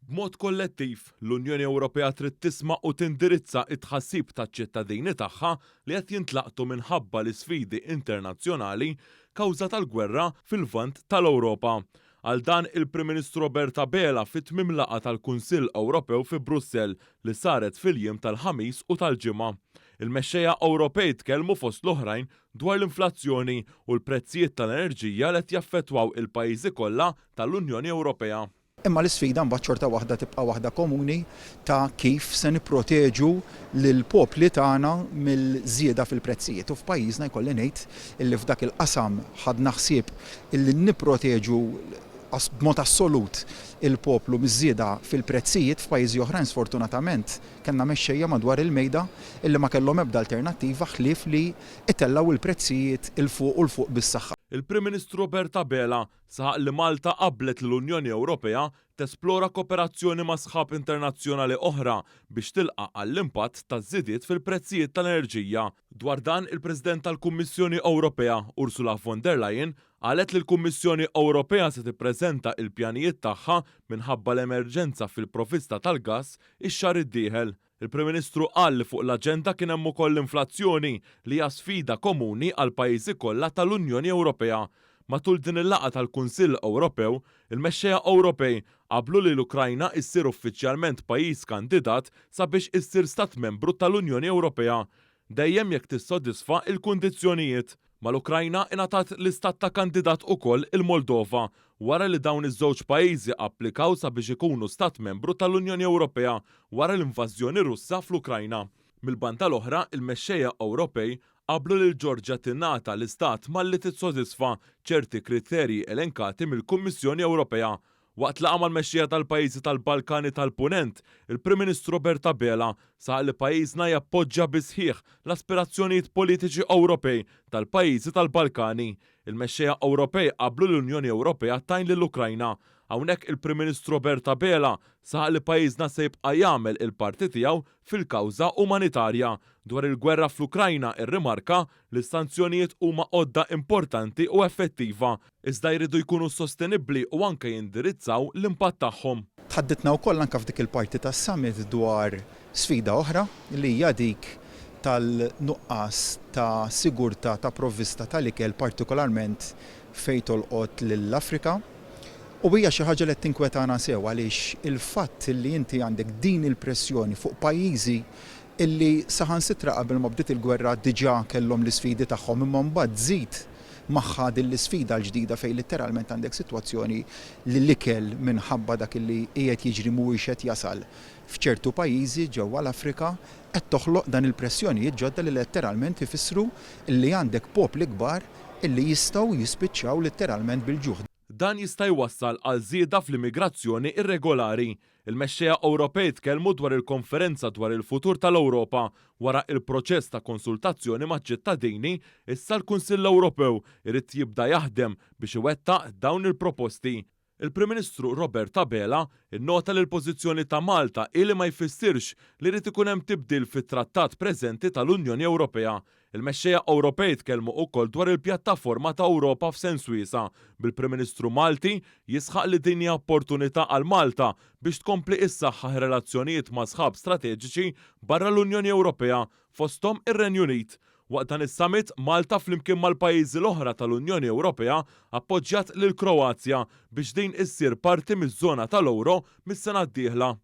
B'mod kollettiv, l-Unjoni Ewropea trid tisma' u tindirizza t-tħassib taċ-ċittadini tagħha li qed jintlaqtu minħabba l-isfidi internazzjonali kawża tal-gwerra fil-Lvant tal-Ewropa. Għal dan il-Prim Ministru Robert Abela fi tmiem laqgħa tal-Kunsill Ewropew fi Brussell li saret fil-jiem tal-Ħamis u tal-Ġimgħa. Il-mexxejja Ewropej tkellmu fost l-oħrajn dwar l-inflazzjoni u l-prezzijiet tal-enerġija li qed jaffettwaw il-pajjiżi kollha tal-Unjoni Ewropea. Imma l-isfida mbagħad xorta waħda tibqa' waħda komuni ta' kif se nipproteġu lill-popli tagħna mill-żieda fil-prezzijiet. U f'pajjiżna jkolli ngħid illi f'dak il-qasam ħadna ħsieb illi nipproteġu b'mod assolut il-poplu miż-żieda fil-prezzijiet. F'pajjiżi oħrajn sfortunatament kellna mexxejja madwar il-mejda illi ma kellhom ebda alternattiva ħlief li jtellgħu l-prezzijiet 'il fuq u 'l fuq bis-saħħa. Il-Prim Ministru Robert Abela Saħaq li Malta qablet li l-Unjoni Ewropea tesplora koperazzjoni ma' sħab internazzjonali oħra biex tilqa' għall-impatt taż-żidiet fil-prezzijiet tal-enerġija. Dwar dan, il-President tal-Kummissjoni Ewropea, Ursula von der Leyen, qalet li l-Kummissjoni Ewropea se tippreżenta il-pjanijiet tagħha minħabba l-emerġenza fil-provvista tal-gass ix-xahar id-dieħel. Il-Prim Ministru qal li fuq l-aġenda kien hemm ukoll l-inflazzjoni, li hija sfida komuni għall-pajjiżi kollha tal-Unjoni Ewropea. Matul din il-laqgħa tal-Kunsill Ewropew, il-mexxejja Ewropej qablu li l-Ukrajna issir uffiċjalment pajjiż kandidat sabiex issir stat membru tal-Unjoni Ewropea. Dejjem jekk tissodisfa l-kundizzjonijiet. Mal-Ukrajna ingħatat l-istat ta' kandidat ukoll il-Moldova, wara li dawn iż-żewġ pajjiżi applikaw sabiex ikunu stat membru tal-Unjoni Ewropea wara l-invażjoni Russa fl-Ukrajna. Mill-banda l-oħra, il-mexxejja Ewropej qablu li l-Ġorġja tingħata l-istat malli tissodisfa ċerti kriterji elenkati mill-Kummissjoni Ewropea. Waqt laqgħa mal-mexxejja tal-pajjiżi tal-Balkani tal-Punent, il-Prim Ministru Robert Abela saħaq li pajjiżna jappoġġja bis-sħiħ l-aspirazzjonijiet politiċi Ewropej tal-pajjiżi tal-Balkani. Il-mexxejja Ewropej qablu li l-Unjoni Ewropea tgħin lill-Ukrajna. Hawnhekk il-Prim Ministru Robert Abela saħaq li pajjiżna se jibqa' jagħmel il-parti tiegħu fil-kawża umanitarja. Dwar il-gwerra fl-Ukrajna rrimarka li s-sanzjonijiet huma għodda importanti u effettiva, iżda jridu jkunu sostenibbli u anke jindirizzaw l-impatt tagħhom. Tħadditna wkoll anke f'dik il-parti tas-summit dwar sfida oħra li hija dik tal-nuqqas ta' sigurtà ta' provvista tal-ikel partikolarment fejn tolqot lill-Afrika. U hija xi ħaġa li qed tinkwetana sew għaliex il-fatt li inti għandek din il-pressjoni fuq pajjiżi illi saħansitra qabel ma bdiet il-gwerra diġà kellhom l-isfidi tagħhom imma mbagħad żid magħha din l-isfida l-ġdida fejn litteralment għandek sitwazzjoni li l-ikel minħabba dak illi qiegħed jiġri mhuwiex qed jasal f'ċertu pajjiżi ġewwa l-Afrika qed toħloq dan il-pressjonijiet ġodda li letteralment ifissru illi għandek popli kbar illi jistgħu jispiċċaw litteralment bil-ġuħ. Dan jista' jwassal għal żieda fl-immigrazzjoni irregolari. Il-mexxejja Ewropej tkellmu dwar il-konferenza dwar il-futur tal-Ewropa. Wara il-proċess ta' konsultazzjoni maċ-ċittadini, issa l-Kunsill Ewropew irid jibda jaħdem biex iwettaq dawn il-proposti. Il-Prim Ministru Robert Abela nnota li l-pożizzjoni ta' Malta hi li ma jfissirx li jrid ikun hemm tibdil fit-trattat preżenti tal-Unjoni Ewropea. Il-mexxejja Ewropej tkellmu ukoll dwar il-pjattaforma ta' Ewropa f'sens wiesa', bil-Prim Ministru Malti jisħaq li din hija opportunità għal Malta biex tkompli issaħħaħ ir-relazzjonijiet ma' sħab strateġiċi barra l-Unjoni Ewropea, fosthom ir-Renju Unit. Waqt dan is-summit, Malta flimkien mal-pajjiżi l-oħra tal-Unjoni Ewropea appoġġjat lill-Kroazja biex din issir parti miż-żona tal-ewro mis-sena d-dieħla.